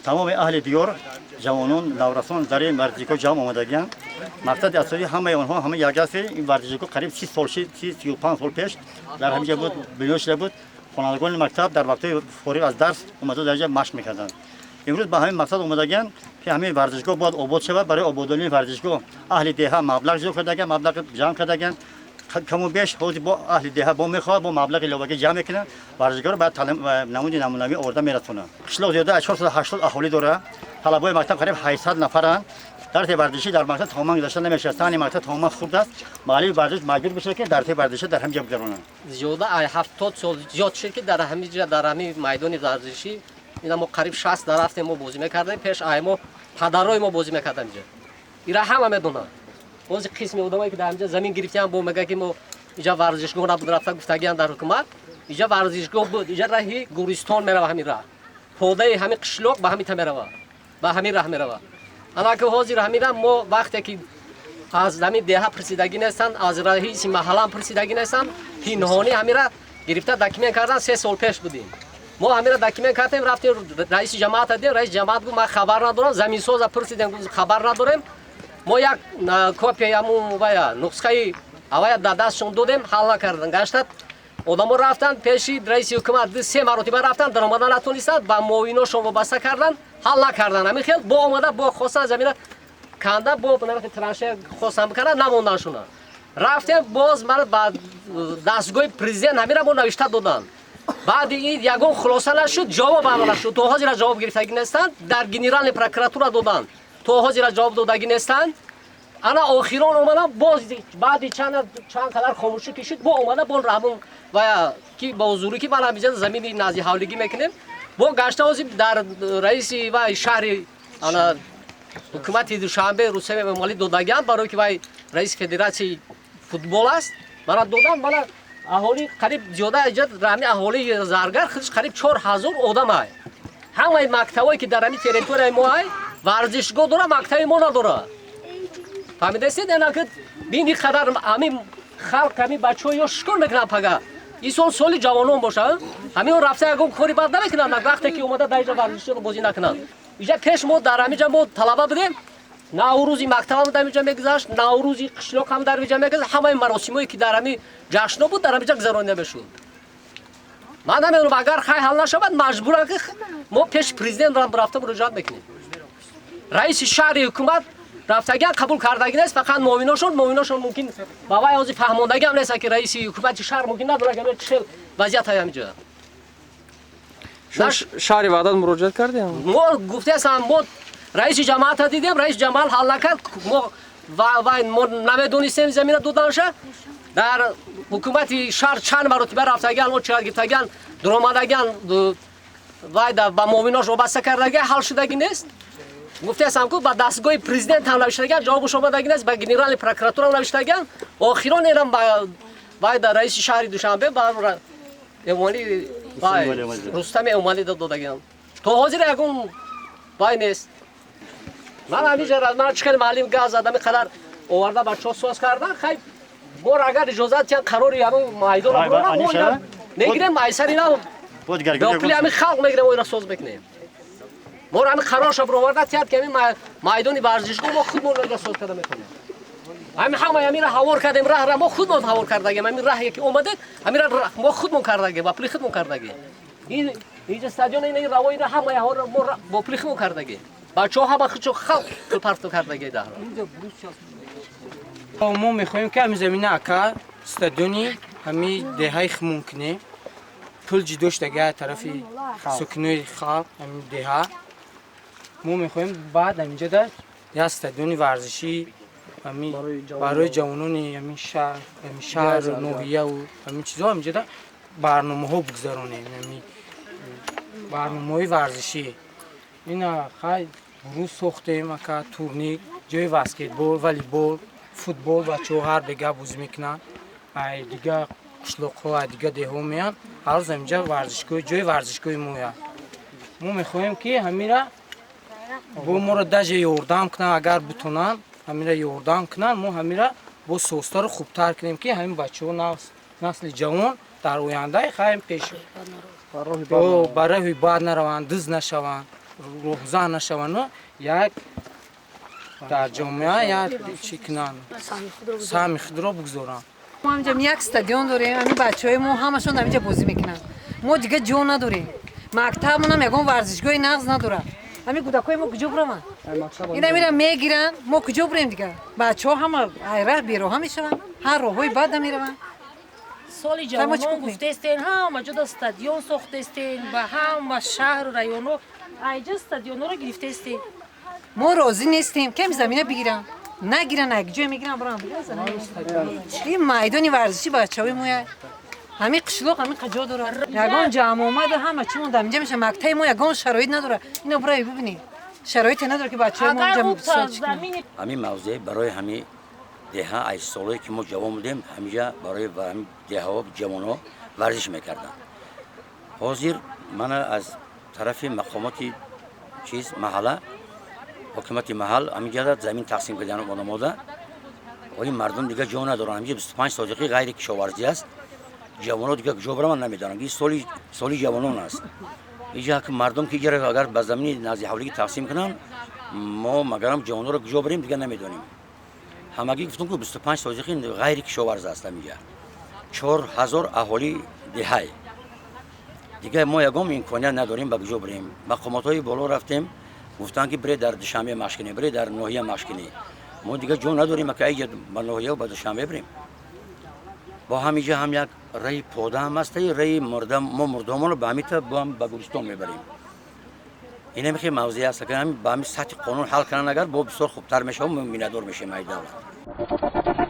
Тамоми аҳли диёр, ҷавонон, наврасон дар ин варзишгоҳ ҷамъ омадагианд. Мақсади асосии ҳамаи онҳо ҳама як аст. Ин варзишгоҳ қариб 30 сол шид, 35 сол пеш дар ҳамин ҷо буд, бино шуда буд. Хонандагони мактаб дар вақтҳои фориғ аз дарс омада дар ҷо машқ мекарданд. Имрӯз ба ҳамин мақсад омадагианд, ки ҳамин варзишгоҳ бояд обод шавад. Барои ободонии варзишгоҳ аҳли деҳа маблағ ҷудо кардагианд, маблағ ҷамъ кардагианд каму беш. Ҳозир бо аҳли деҳа бо мехоҳад, бо маблағи иловагӣ ҷамъ мекунанд, варзишгоҳро бояд намуди намунавӣ оварда мерасонанд. Қишлоқ зиёда аз 480 аҳолӣ дорад. Талабои мактаб қариб 800 нафаранд. Дарси варзишӣ дар мактаб тамоман гузашта намешавад. Саҳни мактаб тамоман хурд аст. Муаллими варзиш маҷбур мешавад, ки дарси варзишӣ дар ҳамин ҷо гузаронанд. Зиёда ай 70 сол зиёд шуд, ки дар ҳамин ҷа, дар ҳамин майдони варзишӣ ина мо қариб 60 дарафтем, мо бозӣ мекардем. Пеш ай мо падарои мо бозӣ мекардам инҷа. Ира ҳама медонанд. Бози қисми одамое, ки дар ҳаминҷа замин гирифтиам, бо мега, ки мо инҷа варзишгоҳ набуд, рафта гуфтагиам дар ҳукумат. Инҷа варзишгоҳ буд. Инҷа раҳи гӯристон мерава, ҳамин раҳ подаи ҳамин қишлоқ ба ҳамин та мерава, ба ҳамин раҳ мерава. Анаки ҳозир ҳамина мо вақте ки аз ҳамин деҳа пурсидагӣ нестанд, аз раиси маҳаллаам пурсидагӣ нестанд, пинҳонӣ ҳамира гирифта документ кардан. 3 сол пеш будем, мо ҳамира документ кардем, рафтем, раиси ҷамоата дидем. Раиси ҷамоат гуфт: «Ман хабар надорам». Заминсоза пурсидем, гуфт: «Хабар надорем». Мо як копияи ҳамун вая, нусхаи авая дар дастшон додем, ҳал накардан. Гашта одамо рафтанд пеши раиси ҳукумат, ду се маротиба рафтанд, даромада натонистанд, ба муовиношон вобаста карданд, ҳал накарданд. Ҳамин хел бо омада бо хостан замина канда, бо траншея хостан бикардан, намонданшуна. Рафтем боз мана ба дастгоҳи президент ҳамира мо навишта доданд. Баъди ин ягон хулоса нашуд, ҷавоб ҳам нашуд. То ҳозира ҷавоб гирифтагӣ нестанд. Дар генеральный прокуратура доданд, то ҳозира ҷавоб додагӣ нестанд. Ана охирон омадам боз, баъди чанд қадар хомӯшӣ кишид, бо омада бо ҳамун ва ки бо зурӣ, ки ман ҳамиҷа замини назди ҳавлигӣ мекунем, бо гашта ҳозир дар раиси вай шаҳри, ана ҳукумати Душанбе Рустам Эмомалӣ додагиам, барое ки вай раиси федератсияи футбол аст, мана додам. Мана аҳолӣ қариб зиёда иҷа, ҳами аҳолии Заргар худаш қариб 4000 одам ай. Ҳамаи мактабое, ки дар ҳами территорияи мо ай, варзишгоҳ дора, мактаби мо надорад. Фаҳмидастед? Энаки бин, ин қадар ҳамин халқ, ҳамин бачаҳо ё шикор мекунанд. Пага ин сол соли ҷавонон боша, ҳамин рафта ягон кори бад намекунанд, вақте ки омада дар иҷа варзишро бозӣ накунанд. Иҷа пеш мо дар ҳамиҷа мо талаба будем, Наврӯзи мактабам дар инҷа мегузашт, Наврӯзи қишлоқам дар инҷа мегузашт. Ҳамаи маросимое, ки дар ҳамин ҷашнҳо буд, дар ҳаминҷа гузаронида мешуд. Ман намедонам, агар хай ҳал нашавад, маҷбурам, ки мо пеши президент рафта муроҷиат мекунем. Раиси шаҳри ҳукумат рафтагиам қабул кардагӣ нест, фақат муовиношон. Мумкин ба вай ҳозир фаҳмондагиам нест, ки раиси ҳукумати шаҳр мумкин надорад, ки чӣ хел вазъият ҳай ҳаминҷа. Шаҳри Ваҳдат муроҷиат кардем. Мо гуфтаам, мо раиси ҷамоата дидем, раиси ҷамоат ҳал накард. Мо вай мо намедонистем замина доданша. Дар ҳукумати шаҳр чанд маротиба рафтагиан, очерад гирифтагиан, дуромадагиан, вай ба муовинош вобаста кардагиан, ҳал шудагӣ нест. Гуфтаам ку, ба дастгоҳи президент ҳам навиштагиан, ҷавобаш омадагӣ нест, ба генеральный прокуратура навиштагиан. Охирон эрам ба вай да раиси шаҳри Душанбе, ба Эмомалӣ, вай Рустами Эмомалӣ додагиам. То ҳозир ягон вай нест. Ман ҳамиҷа, ман чӣ хел маълим газ задам, қадар оварда бачаҳо соз кардан. Хай, бор агар иҷозат диҳанд, қарори ҳамин майдонро бурона мегирем, айсари на бо пули ҳамин халқ мегирем, оира соз мекунем. Моро ҳамин қарорша буроварда тиҳад, ки ҳамин майдони варзишгоҳ мо худмон оира соз карда метавонем. Ҳамин ҳама ҳамира ҳавор кардем, раҳра мо худмон ҳавор кардагем. Ҳамин раҳе, ки омадед, ҳамира мо худмон кардагем, ба пули худмон кардагем. Ин инҷа стадион, ин равоира ҳамаи ҳавора мо бо пули худмон кардагем. Бачаҳо ҳама худшо халқ пул партов кардаги даҳро. Мо мехоҳем, ки ҳамин замина, ака, стадиони ҳамин деҳаи хумон кунем. Пул ҷудо шудаги тарафи сокинои халқ ҳамин деҳа. Мо мехоҳем баъд ҳаминҷода як стадиони варзишӣ барои ҷавонони ҳамин шаҳр, ҳамин шаҳру ноҳияву ҳамин чизҳо, ҳаминҷода барномаҳо бигзаронем, ҳамин барномаҳои варзишӣ. Ина хай бурӯз сохтем, ака, турник, ҷои баскетбол, волейбол, футбол. Бачаҳо ҳар бега бозӣ мекунанд. Ай дига қишлоқҳо, ай дига деҳҳо меянд, ҳар рӯз ҳаминҷа варзишгоҳ, ҷои варзишгоҳи моя. Мо мехоҳем, ки ҳамира бо моро даже ёрдам кунанд, агар бутонанд, ҳамира ёрдам кунанд, мо ҳамира бо созтару хубтар кунем, ки ҳамин бачаҳо, насли ҷавон дар оянда хаем пеш ба роҳи бад нараванд, диз нашаванд. Роҳзан нашаванд, як дар ҷомеа як чӣ кунанд, саҳми худро бигзоранд. Мо ҳаминҷа як стадион дорем, ҳамин бачаҳои мо ҳамашон ҳаминҷа бозӣ мекунанд. Мо дига ҷо надорем. Мактабмонам ягон варзишгоҳи нағз надорад. Ҳамин кӯдакҳои мо куҷо бираванд? Ина мира мегиранд, мо куҷо бирем дига? Бачаҳо ҳама айраҳ бероҳа мешаванд, ҳар роҳҳои бада мераванд. Соли ҷавонон гуфтестен, ҳама ҷода стадион сохтестен, ба ҳама шаҳру районҳо айҷа стадионҳоро гирифтестен. Мо розӣ нестем, ками замина бигиранд. Нагиранд, як ҷое мегиранд, биранд. Ин майдони варзиши бачаҳои моя. Ҳамин қишлоқ ҳамин қа ҷо дорад. Ягон ҷамъомаду ҳама чӣ монда инҷа меша. Мактаби мо ягон шароит надорад. Ино бирай бибинед. Шароите надорад, ки бачаҳои мо Агар инҷа ӯ замини Ҳамин мавзеъ барои ҳамин деҳа, аз солҳое ки мо ҷавон будем, ҳамиҷа барои ҳамин деҳаҳо ҷавонҳо варзиш мекарданд. Ҳозир мана аз тарафи мақомоти чиз маҳалла, ҳокимияти маҳал ҳаминҷа замин тақсим кардан одамода. Оли мардум дига ҷо надоранд. Ҳаминҷа 25 сотиқи ғайри кишоварзӣ аст. Ҷавонҳо дига куҷо бираванд, намедонам. Ин соли ҷавонон аст. Иҷа ки мардум ки иҷара агар ба замини назди ҳавлигӣ тақсим кунанд, мо магарам ҷавонҳоро куҷо бирем, дига намедонем. Ҳамагӣ гуфтум, ки 25 сотиқи ғайри кишоварз аст. Ҳаминҷа 4000 аҳолӣ деҳай. Дига мо ягон имконият надорем, ба куҷо бирем? Мақомотҳои боло рафтем, гуфтанд, ки бире дар Душанбе машқ кунем, бире дар ноҳия машқ кунем. Мо дига ҷо надорем, ака иҷа ба ноҳия, ба Душанбе бирем. Бо ҳамиҷа ҳам як раи пода ҳам аста, раи мурда. Мо мурдомонро ба ҳамита бо ҳам ба гулистон мебарем. Ин хел мавзеъ аст. Агар ба ҳамин сатҳи қонун ҳал кунанд, агар бо бисёр хубтар мешавад, мо миннатдор мешавем ай давлат.